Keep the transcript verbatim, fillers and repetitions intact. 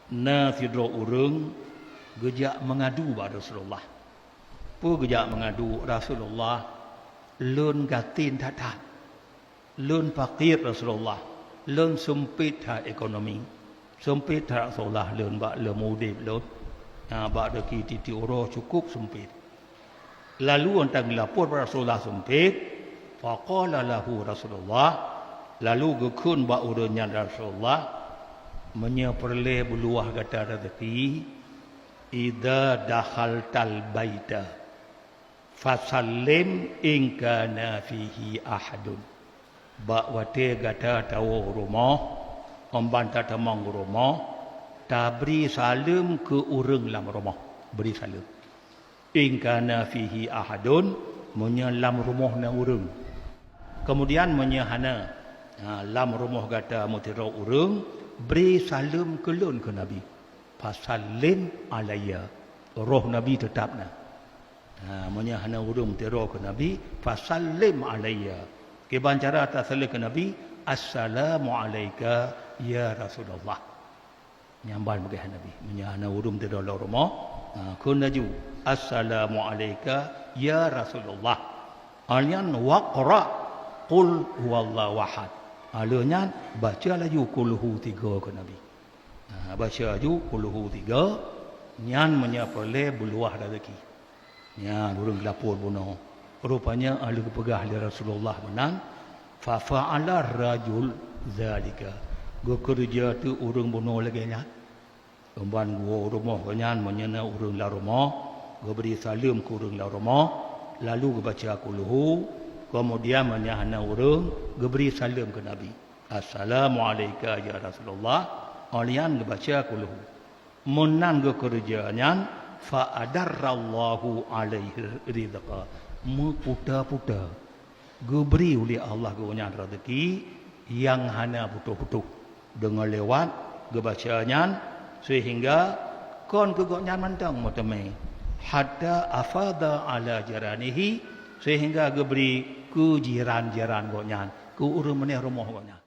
Na sidroe ureuëng geujak meungadu bak Rasulullah. Peue geujak meungadu, "Rasulullah, lôn gasien that-that. Lôn fakir, Rasulullah. Lôn seumpét that ekonomi. Seumpét that, Rasulullah, lôn bak lôn udeb lôn. Na bak daki tieb-tieb uroe cukup seumpét." Lalu, 'oh geulapor bak Rasulullah seumpét, faqala lahu Rasulullah, lalu geukheun bak ureuëng nyan Rasulullah, "Meunyoe peureulée beuluwah gata raseuki, idza dakhaltal baita, fasallim in kana fihi ahadun." Bak watée gata tawoe u rumoh, 'oh ban tatamong u rumoh, tabri saleuem keu ureuëng lam rumoh. Bri saleuem. "In kana fihi ahadun," meunyoe lam rumoh na ureuëng. Keumudian meunyoe hana, ha, lam rumoh gata meusidroe ureuëng, bri saleuem keu lôn keu Nabi. "Fasallim alayya." Roh Nabi teutab na. Ha, meunyoe hana ureuëng meusidroe keu Nabi, "Fasallim alayya." Kiban cara tasaleuem keu Nabi, "Assalamu alaika ya Rasulullah." Nyan ban beugah Nabi. Meunyoe hana ureuëng meusidroe lam rumoh, ha, kheun laju, "Assalamu alaika ya Rasulullah." Alnyan waqra qul huwallahu ahad. Aleuh nyan baca laju kulhu tiga keu Nabi. Ha, baca laju kulhu tiga, nyan meunyoe peureulée beuluwah raseuki. Nyan ureuëng geulapor bunoe. Rupanya lheueh geupeugah lé Rasulullah meunan, fa fa'ala rajul dzalika. Geukeureuja teuk ureuëng bunoe lagée nyan. 'Oh ban geuwoe u rumoh geuhnyan, meunyoe na ureuëng lam rumoh, geubri saleuem keu ureuëng lam rumoh, lalu geubaca kulhu, keumudian meunyoe hana ureuëng, geubri saleuem keu Nabi. "Assalamu alaika ya Rasulullah," 'oh lheueh nyan geubaca kulhu. Meunan geukeureuja nyan, fa adarrallahu alaihi rizqa, meuputa-puta. Geubri uleh Allah geuhnyan raseuki nyang hana putôh-putôh. Deungon lewat geubaca nyan, seuhingga kon keu gobnyan mantong meuteumé, hatta afadha ala jiranihi, seuhingga geubri keu jiran-jiran gobnyan, keu ureuëng meuneh rumoh gobnyan.